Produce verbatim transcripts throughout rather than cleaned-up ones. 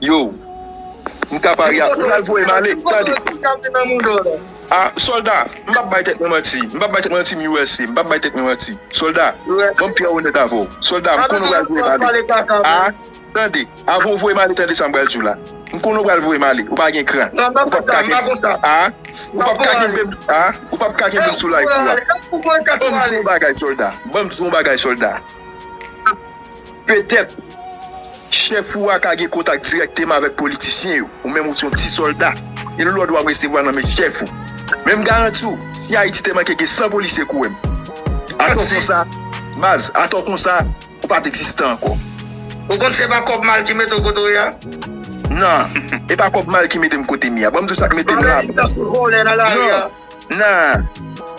Yo, m ka pare a, ou pral voye m ale, tande. A, sòlda, m p ap bay tèt mwen manti. M p ap bay tèt mwen manti, M U S C. M p ap bay tèt mwen manti. Sòlda, ban m trè onèt avè w. Sòlda, m konnen w pral voye m ale. A, tande, avan w voye m ale, tande sa m pral di w la. M konnen w pral voye m ale. Ou pa gen kran. Ou p ap ka kenbe. A, ou p ap ka kenbe m. A, ou p ap ka kenbe m sou live ou a. Ban m di w yon bagay, sòlda. Ban m di w yon bagay, sòlda. Petèt, chèf ou a ka gen kontak dirèkteman avèk politisyen yo, ou menm ou se yon ti sòlda, e lòd w ap resevwa nan men chèf ou. Men m garanti w, si Ayiti te manke gen san polisye kouwè m. Atò konsa, baz, atò konsa, ou pa t egziste ankò. Ou konn se pa kòb mal ki mete w kote w ye a? Non, e pa kòb mal ki mete m kote m ye a. Ban m di w sa k mete m la. Non. Nan,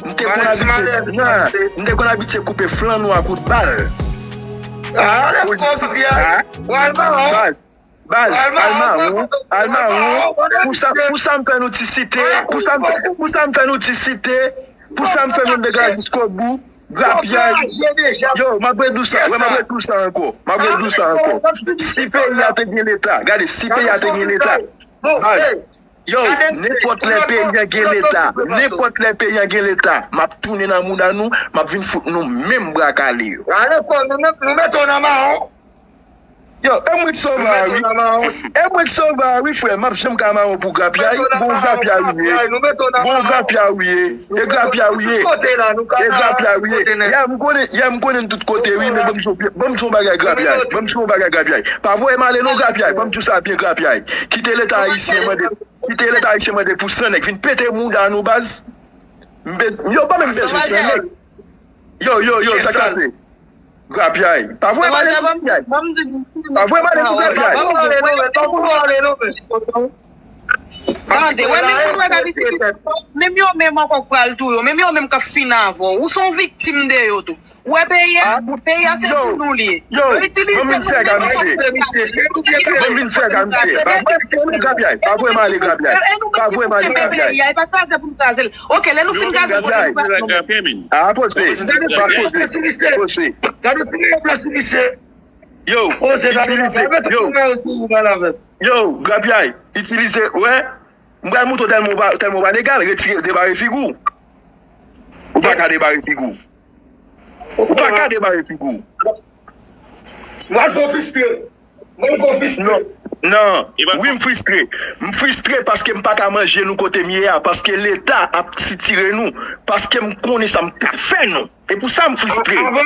m te konn abitye, nan, m te konn abitye koupe flann ou a kout bal. Politik, a, baz, baz, al mawon, al mawon, pou sa, pou sa m fè nou ti site, pou sa m fè, pou sa m fè nou ti site, pou sa m fè nou dega jiskobou, grapyay. Yo, m ap redi w sa, wè, m ap redi w sa ankò, m ap redi w sa ankò. Si peyi a te gen leta, gade, si peyi a te gen leta, baz, yo, nenpòt lè peyi a gen leta, nenpòt lè peyi a gen leta, m ap tounen nan mouda nou, m ap vin fout nou menm bra kale yo. Yo, e mwen k sove a wi. E mwen k sove a wi, frè, m ap janm ka mawon pou grapyay, bon grapyay ou ye. Bon grapyay ou ye. E grapyay ou ye. E grapyay ou ye. Yè m konnen, yè m konnen n tout kote wi, men ban m di w, ban m di w yon bagay grapyay. Ban m di w yon bagay grapyay. Pa voye m ale non grapyay. Ban m di w sa byen grapyay. Kite leta ayisyen mande, kite leta ayisyen mande pou san nèg vin pete mouda nou baz. M be-, yo pa menm bezwen san nèg. Yo, yo, yo, sa k pase? Grapyay. Pa voye m ale pou grapyay. Pa voye m ale pou grapyay. Tande, wè menm moun wè k ap itilize, menm yo menm ankò k pral touye w, menm yo menm k ap fin avè w. Ou se yon viktim de yo tou. Ou wè peyi a, peyi a se pou nou li ye. Yo itilize moun menm k ap itilize. Ban m vin fè ka misye. Pa voye m ale grapyay. Pa voye m ale grapyay. Pa voye m ale grapyay. Peyi a, e pa kraze pou n kraze l. Ok, lè nou fin kraze l, pou nou kraze l. A, poze. Pa poze. Poze. Gade ti nèg la sou misye. Yo, itilize. Yo. Yo, grapyay, itilize. Wè, m pral montre w tèlman w pa, tèlman w pa legal, retire, debare figi w. Ou pa ka debare figi w. Ou pa ka debare figi w. Mwen fò fiske. Mwen fò fiske. Non. Non. Wi, m fristre. M fristre paske m pa ka manje nou kote m ye a, paske leta ap sitire nou, paske m konnen sa m ka fè nou. E pou sa m fristre. M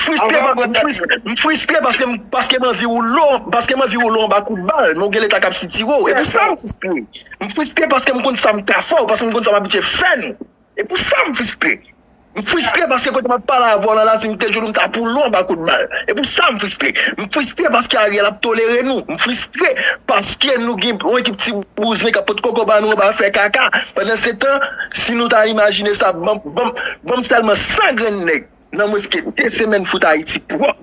fristre, m fristre, m fristre paske m, paske m anvi woule, paske m anvi woule anba kout bal, men w gen leta k ap sitire w. E pou sa m fristre. M fristre paske m konn sa m ka fè w, paske m konn sa m abitye fè nou. E pou sa m fristre. M fristre paske kote m ap pale avè w la, la, si m te jwenn ou, m ta poule w anba kout bal. E pou sa m fristre. M fristre paske Ariel ap tolere nou. M fristre paske nou gen yon ekip ti bouzen k ap pot koko ba nou anba fè kaka. Pandan se tan, si nou ta imajine sa, ban m, ban m, ban m sèlman san grenn nèg. Nan mwens ke de semèn fout Ayiti pwòp.